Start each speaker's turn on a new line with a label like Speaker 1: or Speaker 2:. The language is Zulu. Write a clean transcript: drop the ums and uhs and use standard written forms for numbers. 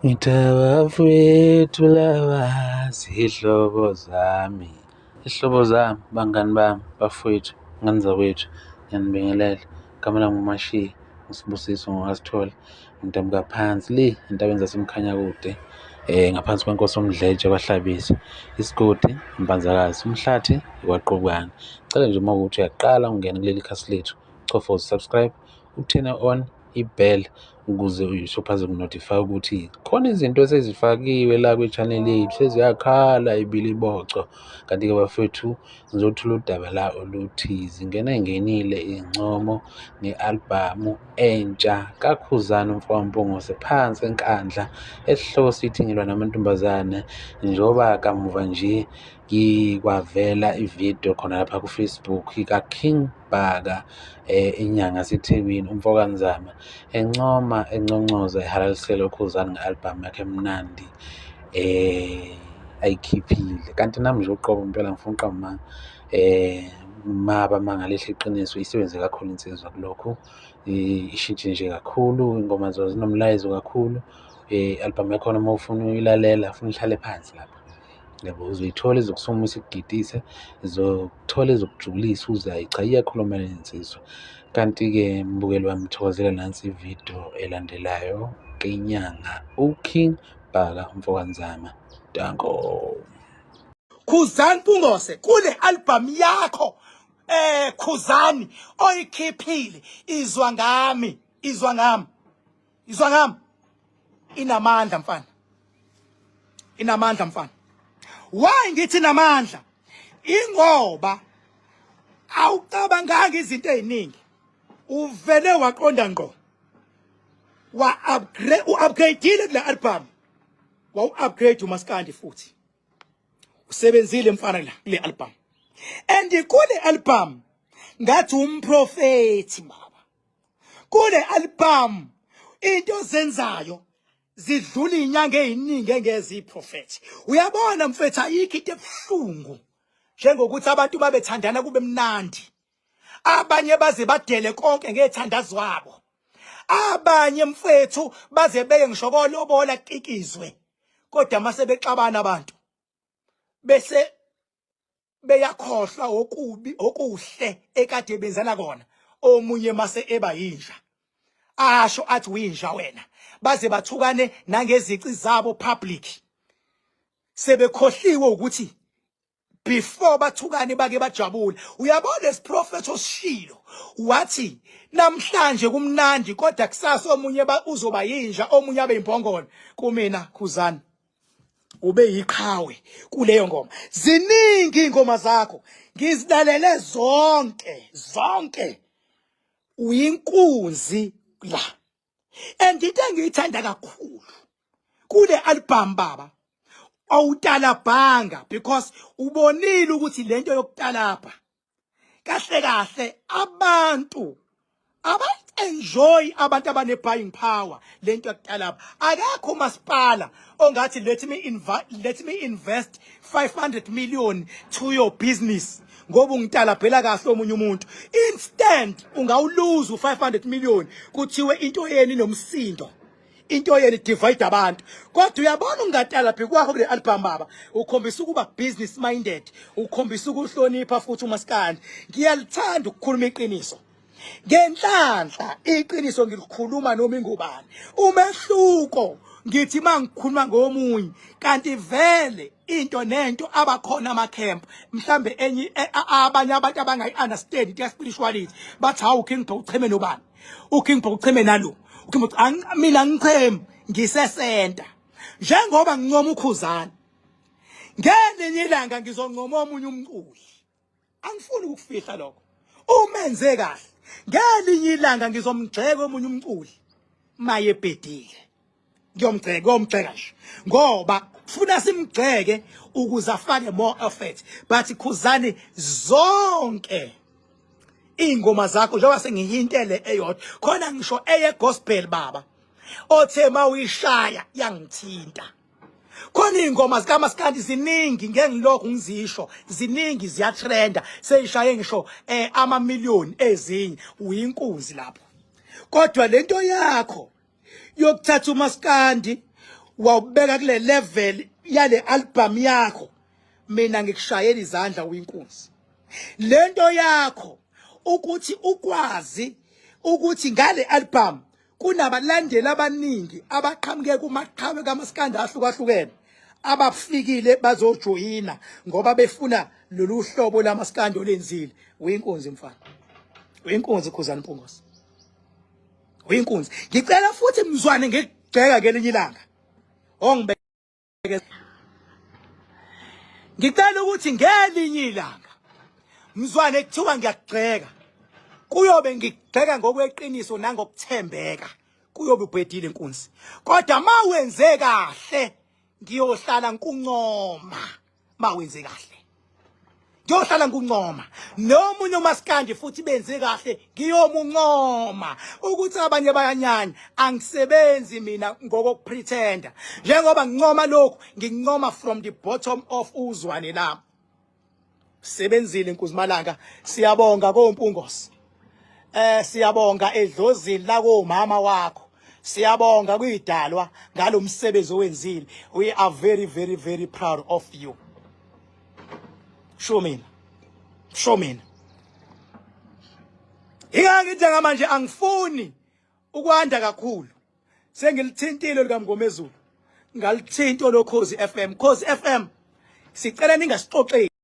Speaker 1: Ngithi abafowethu laba zihlobo zami, izihlobo zami, bangani bami, bafowethu, ngane zakwethu, ngiyanibingelela. Igama lami uMashiya, uSibusiso ngokaSithole, ngidabuka phansi le entabeni zaseMkhanyakude, ngaphansi kweNkosi uMdletshe kwaHlabisa, isigodi iMpanzakazi, umhlathi iKwaQubukane. Cela nje uma kuwukuthi uyaqala ungena kuleli khasi lethu, chofoza u-subscribe, u-turn-e on i-bell ukuze u-YouTube azoku-notify ukuthi khona izinto esezifakiwe la kwi-channel yethu seziyakhala ibiliboco. Kanti-ke bafethu ngizothula udaba la oluthi zingena ey'ngenile iy'ncomo nge-albhamu entsha kaKhuzani umfokaMpungose phansi eNkandla esihloko sithi ngilwa namantombazane njengoba kamuva nje kwavela ividiyo khona lapha ku-Facebook kaKing Bhaka inyanga yaseThekwini umfokaNzama encoma enconcoza ehalalisela uKhuzani nge-albhamu yakhe emnandi ayikhiphile. Kanti nami nje uqobo impela ngifuna ukuqamba amanga maba mangalihle iqiniso isebenze kakhulu insizwa kulokhu ishintshe nje kakhulu iy'ngoma zayo zinomlayezo kakhulu. I-albhamu yakhona uma ufuna uyilalela ufuna uhlale phansi lapha. Yabo uzoyithola ezokusumisa ikugidise, uzothola ezokujulisa uze hhayi cha iyakhuluma le nsizwa. Kanti-ke mbukeli wami thokozela nansi ividiyo elandelayo kenyanga uKing Bhaka umfokaNzama. Danko.
Speaker 2: Khuzani Mpungose kule album yakho Khuzani oyikhiphile izwa ngami izwa ngami izwa ngami inamandla mfana inamandla mfana why ngithi inamandla ingoba awucabanganga izinto eziningi uvele waqonda ngqo wa upgrade u-upgradeile kule album wawu upgrade umaskandi futhi usebenzile mfana la kule album and kule album ngathi umprofeti baba Kule album into ozenzayo zidlula izinyanga eziningi engeziprofethi. Uyabona mfethu ayikho into ebuhlungu njengokuthi abantu babethandana kube mnandi. Abanye baze badele konke ngethandazo wabo. Abanye mfethu baze beye ngisho kolobola kikizwe. Kodwa mase bexabana abantu bese beyakhohlwa okubi okuhle ekade benzana kona omunye mase eba yinja asho athi uyinja wena baze bathukane nangezici zabo public sebekhohliwe ukuthi before bathukane bake bajabule uyabona lesiprofetho osishilo wathi namhlanje kumnandi kodwa kusasa omunye uzoba yinja omunye abe imbongolo kumina khuzani ube yiqhawe kuleyo ngoma ziningi ingoma zakho ngizilalele zonke zonke uyinkunzi la and into engiyithanda kakhulu kule album baba awutalabhanga because ubonile ukuthi lento yokutalabha kahle kahle abantu aba-enjoy abantu abane-buying power lento yakutalapha akekho umasipala ongathi let me let me invest 500 million to your business ngoba ungitalabhela kahle omunye umuntu instant ungawuluza u-500 million kuthiwe into yenu inomsindo into yenu divide abantu kodwa uyabona ungatala phi kwakho kule album baba ukhombisa ukuba business minded ukhombisa ukuhlonipha futhi umaskandi ngiyalithanda ukukhuluma iqiniso ngenhlanhla iqiniso ngilikhuluma noma ingubani umehluko ngithi mangikhuluma ngomunye kanti vele into nento abakhona ama camp mhlambe enye e, abanye abantu abangayi understand into spirituality bathi hawu king bho ucheme nobani uKing Bhoko ucheme nalo uKing Bhoko mina ngichemi ngisesenta njengoba ngincoma ukhuzana ngelinye ilanga ngizoncoma omunye umculi angifuni ukufihla lokho umenze kahle ngelinye ilanga ngizomgxeka omunye umculi maye ebhedile ngiyomgxeka ngiyomgxeka nje ngoba funa simgxeke ukuze afake more effort but khuzani zonke ingoma zakho njengoba sengihintele eyodwa khona ngisho eye gospel baba othe mawuyishaya yangithinta khona iy'ngoma zikamaskandi ziningi ngeke ngilokhu ngizisho ziningi ziyatrenda seyishaye ngisho eh, amamiliyoni ezinye uyinkunzi lapho kodwa lento yakho yokuthatha umaskandi wawubeka kule level yale album yakho, mina ngikushayela izandla, uyinkunzi. Lento yakho ukuthi ukwazi ukuthi ngale album kunabalandeli abaningi abaqhamuke kumaqhawe kamaskandi ahlukahlukene abafikile bazojoyina ngoba befuna lolu hlobo lamaskandi olenzile. Uyinkunzi mfana, uyinkunzi Khuzani Mpungose, uyinkunzi. Ngicela futhi mzwane ngikugxeka kelinye ilanga ongibeke, ngicela ukuthi ngelinye ilanga mzwane kuthiwa ngiyakugxeka, kuyobe ngigxeka ngokweqiniso nangokuthembeka, kuyobe ubhedile inkunzi. Kodwa mawenze kahle ngiyohlala nkuncoma, mawenze kahle ngiyohlala nkuncoma, nomunye umaskandi futhi benze kahle ngiyomuncoma. Ukuthi abanye bayanyanya, angisebenzi mina ngokokupretenda. Njengoba ngincoma lokhu, ngincoma from the bottom of uzwane lami. Sebenzile Nkuzimalanga, siyabonga koMpungose, siyabonga edlozini la komama wakho, siyabonga kuyidalwa ngalomsebenzi owenzile. We are very very very proud of you. Sho mina, sho mina, ingake njengamanje angifuni ukwanda kakhulu. Sengilithintile likaMngomezulu, ngalithinto loKhozi FM. Khozi FM, sicela ningasixoxeli.